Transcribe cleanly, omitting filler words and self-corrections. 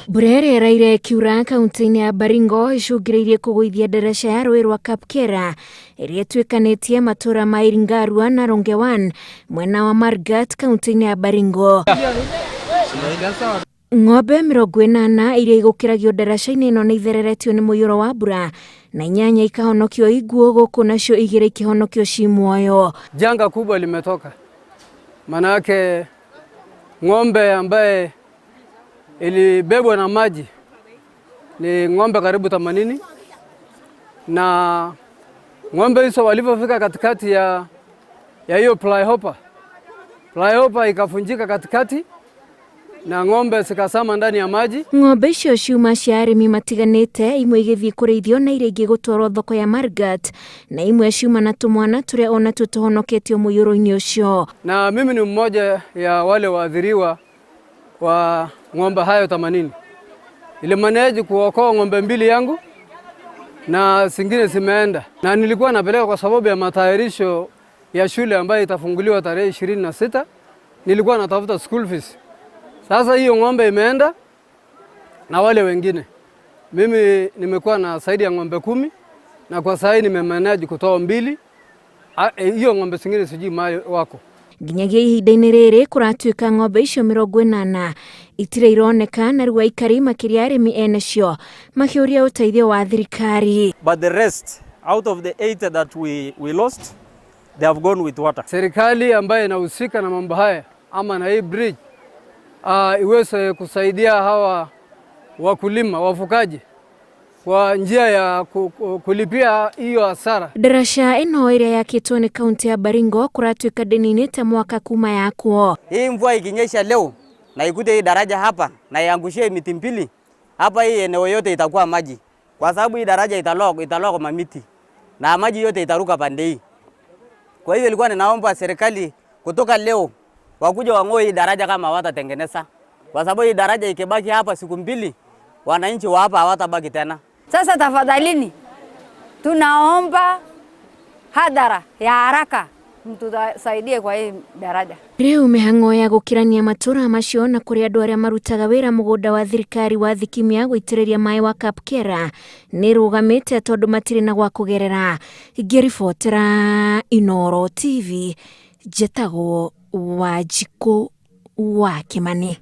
Mbura ĩrĩa ĩraire ĩkiura kaunti-inĩ ya Baringo icũngĩrĩirie kũgũithia ndaraca ya rũĩ rwa Kapkera ĩrĩa ĩtuĩkanĩtie matũra ma Iringarua na Rongewan mwena wa Marigat kaunti-inĩ ya Baringo. Ng'ombe 80 iria igũkĩragio ndaraca-inĩ ĩno nĩ ithereretio nĩ mũiyũro wa mbura na inyanya ikahonokio iguũ gũkũ nacio igĩrĩ ikĩhonokio ci muoyo. Janga kubwa limetoka, manake ng'ombe ambaye ilibebwa na maji ni ng'ombe karibu 80 na ng'ombe hizo walivyofika katikati ya hiyo flyover, flyover ikafunjika katikati na ng'ombe zikazama ndani ya maji. Ng'ombe icio ciuma cia arĩmi matiganĩte, imwe igĩthiĩ kũrĩithio na iria ingĩ gũtwarwo thoko ya Marigat, na imwe ciuma na tũmwana tũrĩa onatuo tũhonoketio mũiyũro-inĩ ũcio. Na mimi ni mmoja ya wale waathiriwa wa ng'ombe hayo 80. Nilimanage kuokoa ng'ombe mbili yangu na zingine zimeenda, na nilikuwa napeleka kwa sababu ya matayarisho ya shule ambayo itafunguliwa tarehe 26. Nilikuwa natafuta school fees. Sasa hiyo ng'ombe imeenda na wale wengine. Mimi nimekuwa na zaidi ya ng'ombe 10 na kwa sasa nimemanage kutoa mbili. Hiyo ng'ombe zingine sijui mahali wako. Nginyagia ihinda-inĩ rĩrĩ kũratuĩka ng'ombe icio 80 itirĩ ironeka na rĩu aikari makĩria arĩmi ene cio makĩũria ũteithio wa thirikari. But the rest out of the 8 that we lost, they have gone with water. Serikali ambayo inahusika na mambo haya ama na hii bridge iweze kusaidia hawa wakulima wafugaji kwa njia ya kulipia hiyo hasara. Ndaraca ĩno ĩrĩa yakĩtwo nĩ kaunti ya Baringo kũratuĩka ndĩninĩte mwaka kuma yakwo. Hii mvua ikinyesha leo na ikute hii daraja hapa na iangushie miti mbili hapa, hii eneo yote itakuwa maji, kwa sababu hii daraja italoa kwa mamiti na maji yote itaruka pande hii. Kwa hivyo ilikuwa ninaomba serikali kutoka leo wakuja wang'oe hii daraja kama hawatatengeneza, kwa sababu hii daraja ikibaki hapa siku mbili wananchi wa hapa hawatabaki tena. Sasa tafadhalini, tunaomba hadhara ya haraka mtusaidie kwa hii daraja. Rĩu mĩhang'o ya gũkĩrania matũra macio na kũrĩ andũ arĩa marutaga wĩra mũgũnda wa thirikari wa Thikimia gũitĩrĩria maĩ wa Kapkera nĩ ĩrũgamĩte tondũ matirĩ na gwa kũgerera. Ngĩribotera Inooro TV, njĩtagwo Wanjikũ wa Kĩmani.